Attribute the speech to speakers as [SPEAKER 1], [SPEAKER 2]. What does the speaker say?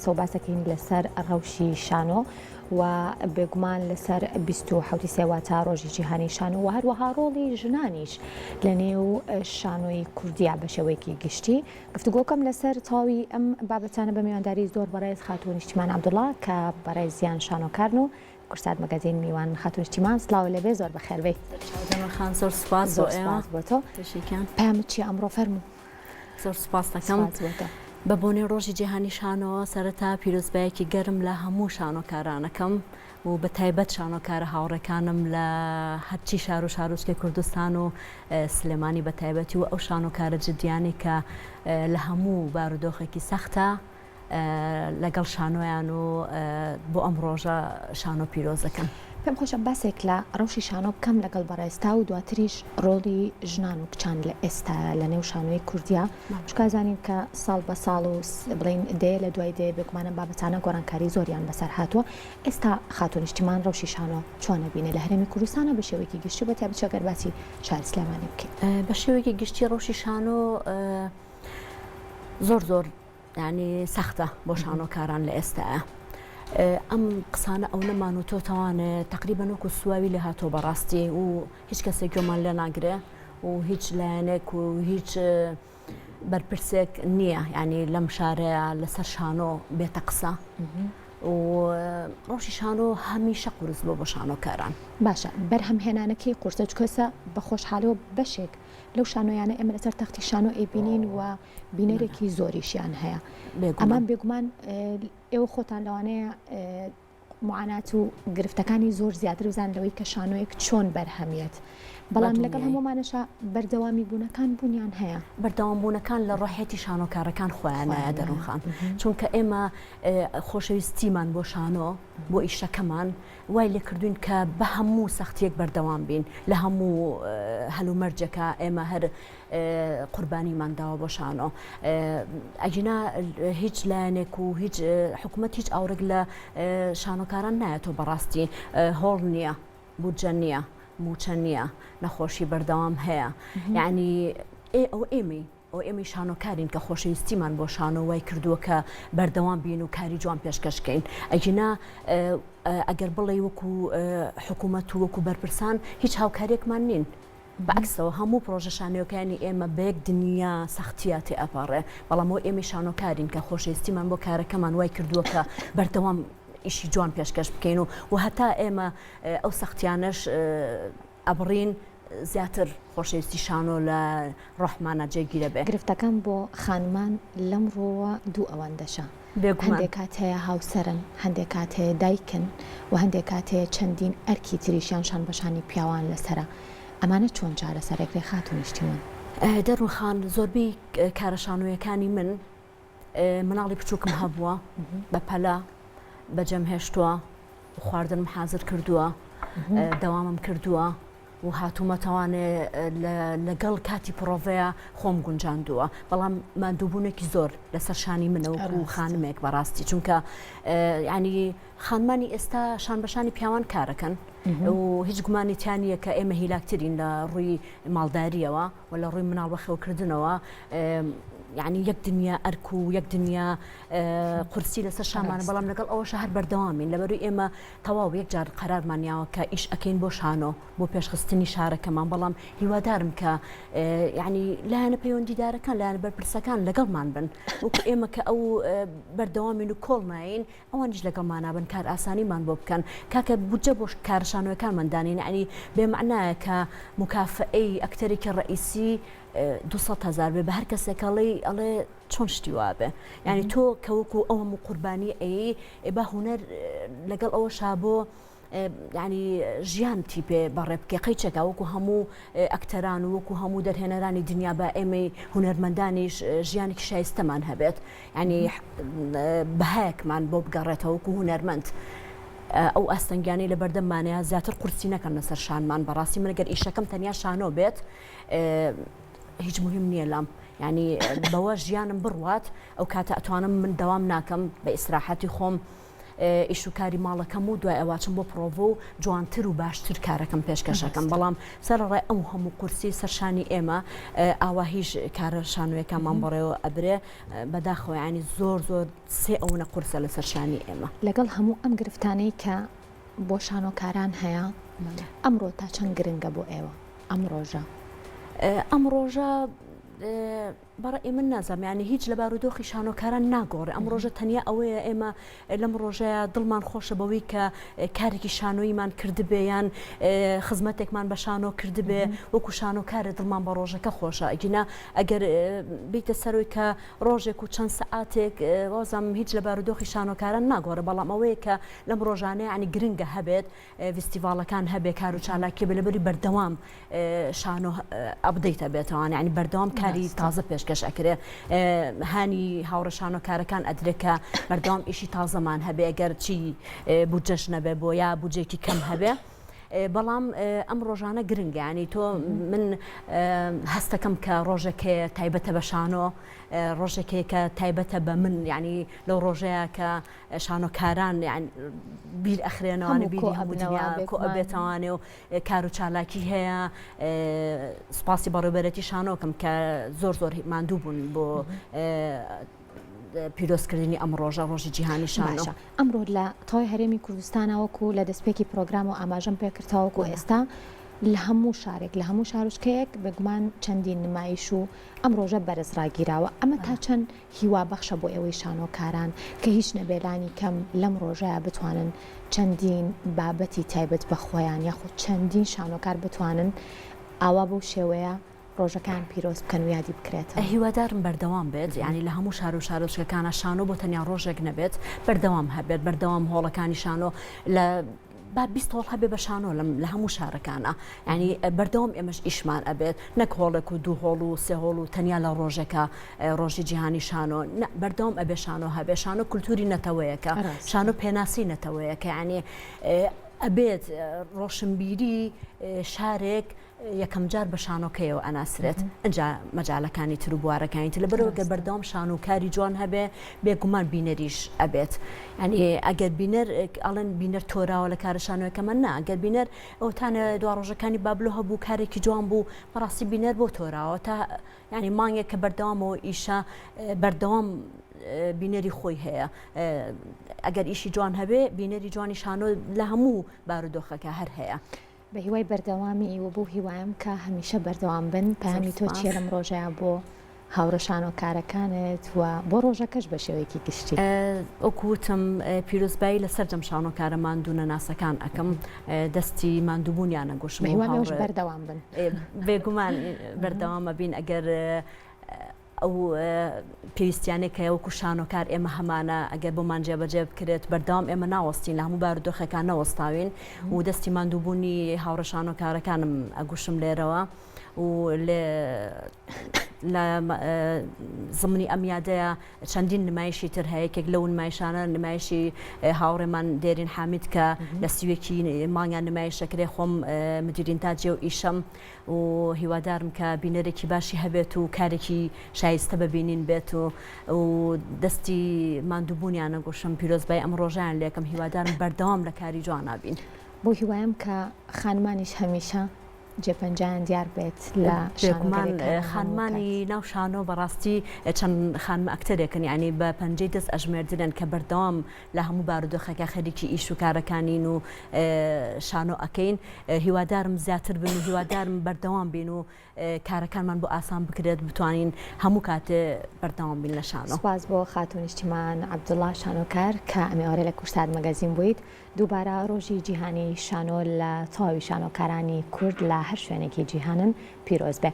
[SPEAKER 1] قسە و باسەکەین لەسەر ڕەوشی شانۆ و بێگومان لەسەر 27 سێ واتە ڕۆژی جیهانی شانۆ و هەروەها ڕۆڵی ژنانیش لە نێو شانۆی کوردیا بە شێوەیەکی گشتی گفتوگۆکەم لەسەر تەواوی ئەم بابەتانە بە میوانداری زۆر بەڕێز خاتوو نیشتیمان عەبدوڵا کە بەڕێزیان شانۆکارن و کوردسات مەگەزین میوان خاتوو نیشتیمان سڵاو لێبێ زۆر بەخێر بێی.
[SPEAKER 2] دەمە خان زۆر سوپاس بۆ
[SPEAKER 1] زۆر سوپاس بۆ تۆ.
[SPEAKER 2] بەشێکیان.
[SPEAKER 1] پەیامت چیە ئەمڕۆ فەرموو.
[SPEAKER 2] زۆر سوپاس دەکەم.
[SPEAKER 1] سوپاس بۆ تۆ.
[SPEAKER 2] بە بۆنەی ڕۆژی جیهانی شانۆوە سەرەتا پیرۆزبایەکی گەرم لە هەموو شانۆکاران ئەکەم و بە تایبەت شانۆکارە هاوڕێکانم لە هەرچی شار و شارۆچکەی کوردستان و سلێمانی بە تایبەتی و ئەو شانۆکارە جدیانەی کە لە هەموو بارودۆخێکی سەختە لەگەڵ شانۆیان و بۆ ئەم ڕۆژە شانۆ پیرۆز دەکەن.
[SPEAKER 1] پێم خۆشە باسێک لە ڕەوشی شانۆ بکەم لەگەڵ بەڕێزتا و دواتریش ڕۆڵی ژنان و کچان لە ئێستایا لە نێو شانۆی کوردیا چونکە ئەزانین کە ساڵ بە ساڵ و بڵێین دەیە لە دوای دەیە بێگومان ئەم بابەتانە گۆڕانکاری زۆریان بەسەر هاتووە ئێستا خاتوو نیشتیمان ڕەوشی شانۆ چۆن ئەبینێ لە هەرێمی کوردستانا بە شێوەیەکی گشتی و بە تایبەتیش ئەگەر باسی شاری سلێمانی بکەین؟
[SPEAKER 2] بە شێوەیەکی گشتی ڕەوشی شانۆ زۆر زۆر یانی سەختە بۆ شانۆکاران لە ئێستایا ئەم قسانە ئەو نەمان و تۆ تەوانێ تقریبا وەکو سواوی لێ هاتۆ بەڕاستی و هیچ کەسێک گوێمان لێ ناگرێ و هیچ لایەنێک و هیچ بەرپرسێک نییە ینی لەم شارەیە لەسەر شانۆ بێتە قسە و ڕۆژی شانۆ هەمیشە قورس بۆ بۆ شانۆکاران.
[SPEAKER 1] باشە بەرهەمهێنانەکەی قورسە چکەسە بە خۆشحاڵەوە بەشێک لەو شانۆیانە ئێمە لەسەر تەختی شانۆ ئەیبینین و بینەرێکی زۆریشیان هەیە ئەمان بێگومان ئێوە خۆتان لەوانەیە معانات و گرفتەکانی زۆر زیاتر بزان لەوەی کە شانۆیەک چۆن بەرهەمیێت بەڵام لەگەڵ هەمومانەشە بەردەوامی بوونەکان بوونیان هەیە.
[SPEAKER 2] بەردەوام بوونەکان لە ڕۆحێتی شانۆکارەکان خۆیانایە دەروونخان چونکە ئێمە خۆشەویستیمان بۆ شانۆ بۆ ئیشەکەمان وای لێکردوین کە بە هەموو سەختیەک بەردەوام بین لە هەموو هەلومەرجەکە ئێمە هەر قوربانیمان داوە بۆ شانۆ ئەگینا هیچ لایەنێک و هیچ حکوومەت هیچ ئاوڕێک لە شانۆکاران نایەتەوە بەڕاستی هۆڵ نییە بودجە نییە موچە نییە نەخۆشی بەردەوام هەیە یعنی ئێ ئەو ئێمەی ئەو ئێمەی شانۆکارین کە خۆشەویستیمان بۆ شانۆ وای کردووە کە بەردەوام بین و کاری جوان پێشکەشکەین ئەگینا ئەگەر بڵێ وەکو حکوومەت و وەکو بەرپرسان هیچ هاوکاریەکمان نین بە عەکسەوە هەموو پڕۆژە شانۆیەکانی ئێمە بە یەک دنیا سەختییا تێئەپەڕێ، بەڵام ئەوە ئێمەی شانۆکارین کە خۆشەویستیمان بۆ کارەکەمان وای کردووە کە بەردەوام ئیشی جوان پێشکەش بکەین و و هەتا ئێمە ئەو سەختیانەش ئەبڕین زیاتر خۆشەویستی شانۆ لە ڕۆحمانا جێگیرەبێ.
[SPEAKER 1] گرفتەکان بۆ خانمان لەم ڕووەوە دوو ئەوەندەشە.
[SPEAKER 2] بێگومان.
[SPEAKER 1] هەندێک کات هەیە هاوسەرن، هەندێک کات هەیە دایکن و هەندێک کات هەیە چەندین ئەرکی تریشیان شانبەشانی پیاوان لەسەرە. ئەمانە چۆن چارەسەرەکرێ خاتوو نیشتیمان؟
[SPEAKER 2] دەروون خان، زۆربەی کارە شانۆیەکانی من مناڵی بچووکم هەبووە، بە پەلە بەجێم هێشتووە، خواردنم حازر کردووە، دەوامم کردووە، و هاتوومەتەوانێ لەگەڵ کاتی پڕۆڤەیە خۆم گونجاندووە بەڵام ماندووبوونێکی زۆر لەسەر شانی منە وەکو خانمێک بەڕاستی چونکە ینی خانمانی ئێستا شان بەشانی پیاوان کارەکەن و هیچ گومانی تیا نییە کە ئێمە هیلاکترین لە ڕووی ماڵداریەوە و لە ڕووی مناڵ بەخێوکردنەوە یعنی یەک دنیا ئەرک و یەک دنیا قورسی لەسەر شانمانە بەڵام لەگەڵ ئەوەشە هەر بەردەوامین لەبەروی ئێمە تەواو یەک جار قەرارمان یاوە کە ئیش ئەکەین بۆ شانۆ بۆ پێشخستنی شارەکەمان بەڵام هیوادارم کە یعنی لایەنە پەیوەندیدارەکان لایەنە بەرپرسەکان لەگەڵمان بن وەکو ئێمە کە ئەو بەردەوامین و کۆڵ ناین ئەوانیش لەگەڵمانا بن کار ئاسانیمان بۆ بکەن کاکە بودجە بۆ کارە شانۆیەکانمان دانین یعنی بێ مەعنایە کە مکافئەی ئەکتەرێکی ڕئیسی 200 هزار بێ بە هەر کەسێک ئەڵێ ئەڵێ چۆن شتی وابێ یعنی تۆ کە وەکو ئەو هەموو قوربانی ئەی ئێ با هونەر لەگەڵ ئەوەشا بۆ یعنی ژیان تیپێ بەڕێ بکەی قەیچەکە وەکو هەموو ئەکتەران و وەکو هەموو دەرهێنەرانی دنیا با ئێمەی هونەرمەندانیش ژیانێکی شایستەمان هەبێت یعنی بەهایەکمان بۆ بگەڕێتەوە وەکو هونەرمەند ئەو ئاستەنگیانەی لە بەردەممانەیە زیاتر قورسی نەکەن لەسەر شانمان بەڕاستی من گەر ئیشەکەم تەنیا شانۆ بێت هیچ مهم نییە لام یعنی بەوە ژیانم بڕوات ئەو کاتە ئەتوانم من دەوام ناکەم بە ئیسراحەتی خۆم. ئیش و کاری ماڵەکەم و دوای ئەوە ئەچم بۆ پڕۆڤە و جوانتر و باشتر کارەکەم پێشکەش ئەکەم بەڵام سەرەڕای ئەو هەموو قورسی سەر شانی ئێمە ئاواهیش کارە شانۆیەکانمان بەڕێوە ئەبرێ بەداخەوە یانی زۆر زۆر سێ ئەونە قورسە لەسەر شانی ئێمە.
[SPEAKER 1] لەگەڵ هەموو ئەم گرفتانەی کە بۆ شانۆکاران هەیە ئەمڕۆ تا چەند گرنگە بۆ ئێوە ئەم ڕۆژە؟
[SPEAKER 2] ئەم ڕۆژە بەڕەئی من نازانم یانی هیچ لە بارودۆخی شانۆکاران ناگۆڕێ ئەم ڕۆژە تەنیا ئەوەیە ئێمە لەم ڕۆژەیە دڵمان خۆشە بەوەی کە کارێکی شانۆییمان کردبێ یان خزمەتێکمان بە شانۆ کردبێ وەکو شانۆکارە دڵمان بە ڕۆژەکە خۆشە ئەگینا ئەگەر بیتە سەرۆی کە ڕۆژێک و چەند سەعاتێک وازم هیچ لە بارودۆخی شانۆکاران ناگۆڕێ بەڵام ئەوەیە کە لەم ڕۆژانەیە ینی گرنگە هەبێت ڤیستیڤاڵەکان هەبێ کار و چالاکی بێ لەبەری بەردەوام شانۆ update ئەبێتەوە یعنی بەردەوام کاری تازە پێشکەش ئەکرێ هانی هاوڕێ شانۆکارەکان ئەدرێ کە بەردەوام ئیشی تازەمان هەبێ ئەگەر چی بودجەش نەبێ بۆ یا بودجێکی کەم هەبێ. بەڵام ئەم ڕۆژانە گرنگە ینی تۆ من هەستەکەم کە ڕۆژێک هەیە تایبەتە بە شانۆ ڕۆژێک هەیە کە تایبەتە بە من ینی لەو ڕۆژەیە کە شانۆکاران بیر ئەخرێنەوانێ بیری هەموو دنیا کۆ ئەبێتەوانێ و کار و چالاکی هەیە سوپاسی بەڕێوبەرێتی شانۆکەم کە زۆر زۆر ماندوو بوون بۆ پیرۆزکردنی ئەم ڕۆژە ڕۆژی جیهانی شانۆ.
[SPEAKER 1] باشە ئەمڕۆ لە تەواوی هەرێمی کوردستانە وەکو لە دەستپێکی پرۆگرام و ئاماژەم پێکرد تاوەکو ئێستا لە هەموو شارێک لە هەموو شارۆچکەیەک بێگومان چەندین نمایش و ئەم ڕۆژە بەرز ڕاگیراوە ئەمە تا چەند هیوابەخشە بۆ ئێوەی شانۆکاران کە هیچ نەبێ لانی کەم لەم ڕۆژەیا بتوانن چەندین بابەتی تایبەت بە خۆیان یاخود چەندین شانۆکار بتوانن ئاوا بەو شێوەیە ڕۆژەکەیان پیرۆز بکەن و یادی بکرێتەوە.
[SPEAKER 2] هیوادارم بەردەوام بێت یانی لە هەموو شار و شارۆچکەکانا شانۆ بۆ تەنیا ڕۆژێک نەبێت بەردەوام هەبێت بەردەوام هۆڵەکانی شانۆ لە با 20 هۆڵ هەبێ بە شانۆ لەم لە هەموو شارەکانە یعنی بەردەوام ئێمەش ئیشمان ئەبێت نەک هۆڵێک و دوو هۆڵ و سێ هۆڵ و تەنیا لە ڕۆژێکە ڕۆژی جیهانی شانۆ بەردەوام ئەبێ شانۆ هەبێ شانۆ کولتوری نەتەوەیەکە شانۆ پێناسی نەتەوەیەکە یعنی ئەبێت ڕۆشنبیری شارێک یەکەم جار بە شانۆکەیەوە ئەناسرێت ئەجا مەجالەکانی تر و بوارەکانی تر لەبەرەوە گەر بەردەوام شانۆکاری جوان هەبێ بێگومان بینەریش ئەبێت یعنی ئەگەر بینەر ئەڵێن بینەر تۆراوە لە کارە شانۆیەکەمە نا ئەگەر بینەر ئەوتانە دوا ڕۆژەکانی بابلۆ هەبوو کارێکی جوان بوو بەڕاستی بینەر بۆ تۆراوە تا یعنی مانگێک کە بەردەوامەوە ئیشە بەردەوام بینەری خۆی هەیە ئەگەر ئیشی جوان هەبێ بینەری جوانی شانۆ لە هەموو بارودۆخەکە هەر هەیە.
[SPEAKER 1] بە هیوای بەردەوامی و بەو هیوایەم کە هەمیشە بەردەوام بن، پەیامی تۆ چیە لەم ڕۆژەیا بۆ هاوڕێ شانۆکارەکانت و بۆ ڕۆژەکەش بە شێوەیەکی گشتی؟
[SPEAKER 2] وەکو وتم پیرۆزبایی لە سەرجەم شانۆکارە ماندوونەناسەکان ئەکەم، دەستی ماندووبوونیان ئەگوشم
[SPEAKER 1] و هاوڕێ. بە هیوام ئێوەش بەردەوام بن.
[SPEAKER 2] بێگومان بەردەوام ئەبین ئەگەر ئەو پێویستیانەی کە وەکو شانۆکار ئێمە هەمانە ئەگەر بۆمان جێبەجێ بکرێت بەردەوام ئێمە ناوەستین لە هەموو بارودۆخێکان نەوەستاوین و دەستی ماندووبوونی هاوڕێ شانۆکارەکانم ئەگوشم لێرەوە و لێ لە زمنی ئەم یادەیە چەندین نمایشی تر هەیە یەکێک لەو نمایشانە نمایشی هاوڕێمان دێرین حامید کە لە سیوێکی مانگیان نمایشەکرێ خۆم مدیرین تاجێ و ئیشەم و هیوادارم کە بینەرێکی باشی هەبێت و کارێکی شایستە بە بینین بێت و و دەستی ماندووبوونیان نەگوشم پیرۆزبای ئەم ڕۆژیان لێکم هیوادارم بەردەوام لە کاری جوانا بین.
[SPEAKER 1] بەو هیوایەم کە خانمانیش هەمیشە جێپەنجەیان دیار بێت لە
[SPEAKER 2] بێگومان خانمانی ناو شانۆ بەڕاستی چەند خانمە ئەکتەرێکن یانی بە پەنجەی دەست ئەژمێردرێن کە بەردەوام لە هەموو بارودۆخێکا خەریکی ئیش و کارەکانین و شانۆ ئەکەین هیوادارم زیاتر بن و هیوادارم بەردەوام بین و کارەکانمان بۆ ئاسان بکرێت بتوانین هەموو کاتێ بەردەوام بین لە شانۆ.
[SPEAKER 1] سوپاس بۆ خاتوو نیشتیمان عەبدوڵا شانۆکار کە ئەمێوارە لە کوردسات مەگەزین بوویت. دووبارە ڕۆژی جیهانی شانۆ لە تەواوی شانۆکارانی کورد لە هەر شوێنێکی جیهانن پیرۆز بێ.